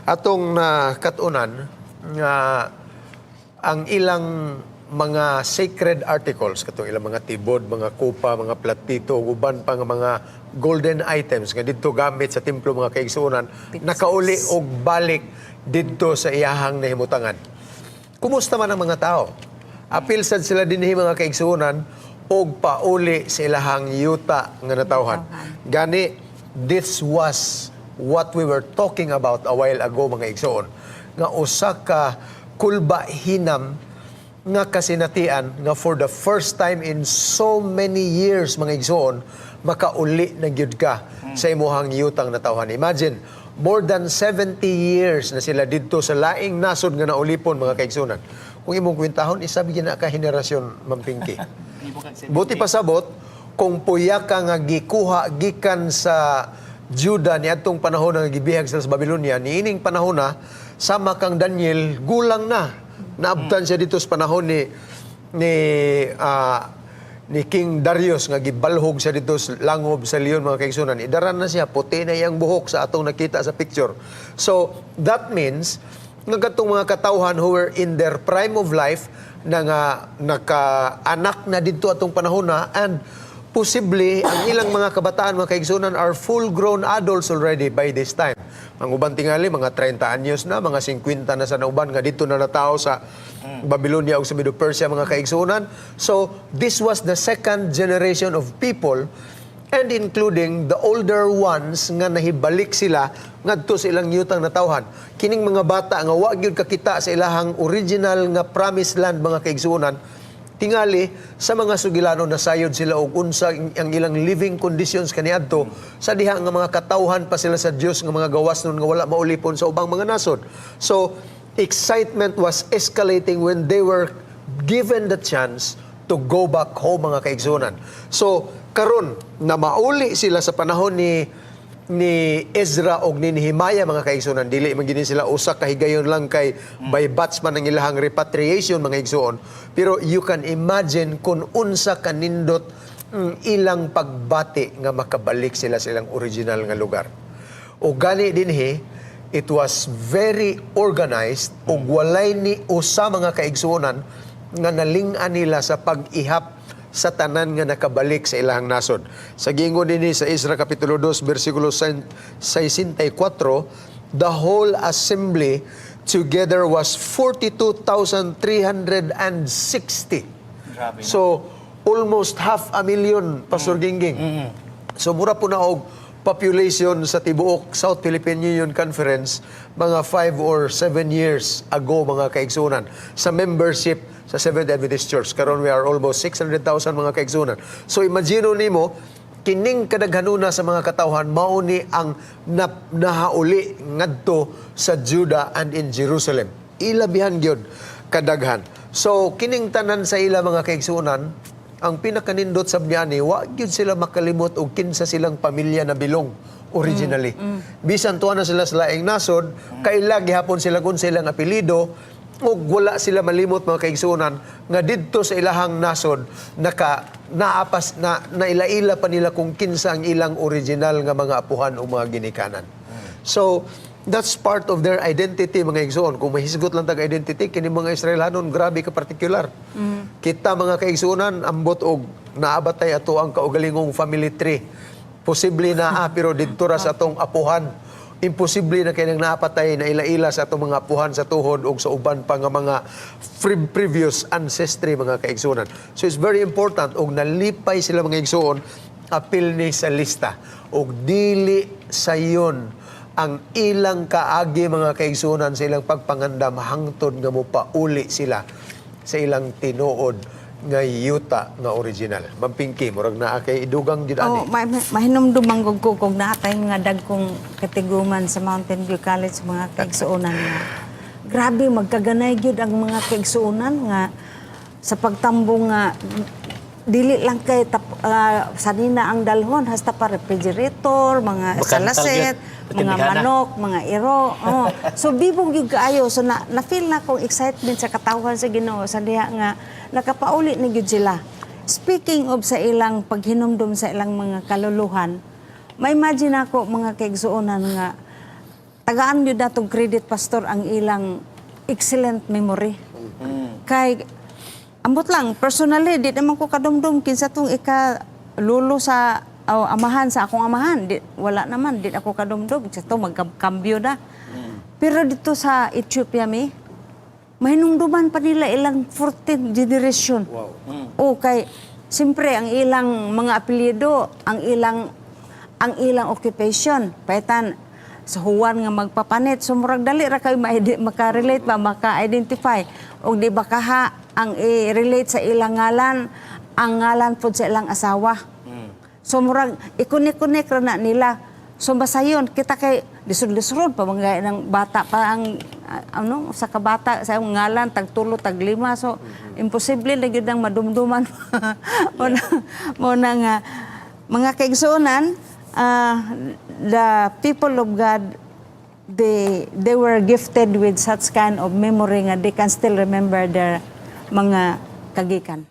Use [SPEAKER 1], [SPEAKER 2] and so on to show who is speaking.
[SPEAKER 1] Atong nakatunan nga ang ilang mga sacred articles, katong ilang mga tibod, mga kupa, mga platito, ug uban pa nga mga golden items nga didto gamit sa templo, mga kaigsuonan, nakauli og balik didto sa iyahang nahimutangan. Kumusta man ang mga tao? Apil sad sila dinhi, mga kaigsuonan, og pauli sa ilahang yuta nga natawhan. Gani this was what we were talking about a while ago, mga igsoon, nga usa ka kulba hinam nga kasinatian nga for the first time in so many years, mga igsoon, makauli na gyud ka sa imuhang yutang natawhan. Imagine, more than 70 years na sila didto sa laing nasod nga naulipon, mga kaigsunan. Kung imong kwentahon, isa gyud na ka henerasyon, Ma'am Pinky. Buti pasabot, kung puya ka nga gikuha gikan sa Juda ni atong panahon nga gibihag sila sa Babylonia, niining panahon na, sama kang Daniel, gulang na. Naabtan siya dito sa panahon ni King Darius nga gibalhog siya dito sa langob sa leon, mga kaigsunan. Idaran na siya, puti na iyang buhok sa atong nakita sa picture. So, that means nga katong mga katawhan who were in their prime of life na nga naka-anak na didto atong panahon na, and posible ang ilang mga kabataan, mga kaigsunan, are full-grown adults already by this time. Ang uban tingali mga 30 anyos na, mga 50 na sa nauban nga dito na natao sa Babylonia o sa Medo-Persia, mga kaigsunan. So this was the second generation of people and including the older ones nga nahibalik sila ngadto sa ilang yutang natawhan. Kining mga bata nga wa gyud kakita sa ilahang original nga promised land, mga kaigsuonan, tingali sa mga sugilano nasayod sila og unsa ang ilang living conditions kaniadto sa diha nga mga katawhan pa sila sa Dios nga mga gawas nun nga wala maulipon sa ubang mga nasod. So excitement was escalating when they were given the chance to go back home, mga kaigsunan. So karon na mauli sila sa panahon ni Ezra og ni Nehemiah, mga kaigsuonan, dili man gini sila usa ka higayon lang kay by batch man ang ilahang repatriation, mga igsoon, pero you can imagine kung unsa kanindot ilang pagbati nga makabalik sila sa ilang original nga lugar. O gani dinhi it was very organized ug walay ni usa, mga kaigsuonan, nga naling-an nila sa pag-ihap sa tanan nga nakabalik sa ilang nasod. Sa giingon dinhi sa Ezra Kapitulo 2 bersikulo 64, the whole assembly together was 42,360.
[SPEAKER 2] Grabe, no?
[SPEAKER 1] So almost half a million, Pastor Gingging. So mura po na og population sa tibuok South Philippine Union Conference mga 5 or 7 years ago, mga kaigsunan, sa membership sa Seventh Adventist Church. Karon we are almost 600,000, mga kaigsunan. So imagine nimo kining kadaghanuna sa mga katawhan mao ni ang nahauli ngadto sa Judah and in Jerusalem. Ilabihan gyud kadaghan. So kining tanan sa ila, mga kaigsunan, ang pinakanindot sa niani, wa gyud sila makalimot og kinsa silang pamilya na bilong originally. Bisan tuwa na sila sa laing nasod, kaila gihapon sila kung sa ilang apelyido, ug wala sila malimot, mga kaigsuonan, nga didto sa ilahang nasod naka naapas na naila-ila pa nila kung kinsa ang ilang original nga mga apuhan o mga ginikanan. So that's part of their identity, mga igsoon. Kung mahisgot lang tag identity, kini mga Israelanon, grabe ka partikular. Kita, mga kaigsuonan, ambot og naabatay ato ang kaugalingong family tree. Posible naa, pero didto ra sa atong apuhan. Imposible na kay nang naapatay na ila-ila sa atong mga apuhan sa tuhod o sa uban pa nga mga previous ancestry, mga kaigsuonan. So it's very important og nalipay sila, mga igsuon, apil ni sa lista og dili sayon ang ilang kaagi, mga kaigsuonan, sa ilang pagpangandam hangtod nga mopauli sila sa ilang tinuod nga yuta nga original. Ma'am Pinky, murag naa kay idugang jud ani.
[SPEAKER 3] Oh, mahinumdum man gud ko kung naatay mga dagkong katiguman sa Mountain View College, mga kaigsuonan, nga. Grabe magkaganay gyud ang mga kaigsuonan nga sa pagtambong nga dili lang kay sanina ang dalhon, hasta pa refrigerator, mga
[SPEAKER 2] Bakantal
[SPEAKER 3] salaset,
[SPEAKER 2] gyud.
[SPEAKER 3] Mga
[SPEAKER 2] Patindihana.
[SPEAKER 3] Manok, mga iro. Oh. So bibong gyud kaayo. So na feel na kong excitement sa katawhan sa Ginoo sa diha nga nakapauli na gyud sila. Speaking of sa ilang paghinumdum sa ilang mga kaluluhan, ma-imagine ako, mga kaigsuonan, nga Tagaan gyud natong credit, Pastor, ang ilang excellent memory. Kay ambot lang, personally, di naman ko kadumdum kinsa tong ika lulo sa o amahan sa akong amahan. Di, wala naman, di ako kadumdum. Sa to magkambyo na. Pero dito sa Ethiopia mi, mahinumduman pa nila ilang 14th generation.
[SPEAKER 1] Wow.
[SPEAKER 3] O kay siyempre ang ilang mga apelyido, ang ilang occupation, paitan sa Juan nga magpapanit. So murag dali ra kayo maka-relate ba, maka-identify. Og di ba kaha ang i-relate sa ilang ngalan, ang ngalan pod sa ilang asawa. So murag i-connect-connect ra na nila. So basayon kita kay lisod-lisod pa mga ng bata pa ang ano sa kabata sa imong ngalan tag tulo, tag lima, so imposible na gyud ang madumduman mo na nga mga kaigsuonan, the people of God, they were gifted with such kind of memory nga they can still remember their mga kagikan.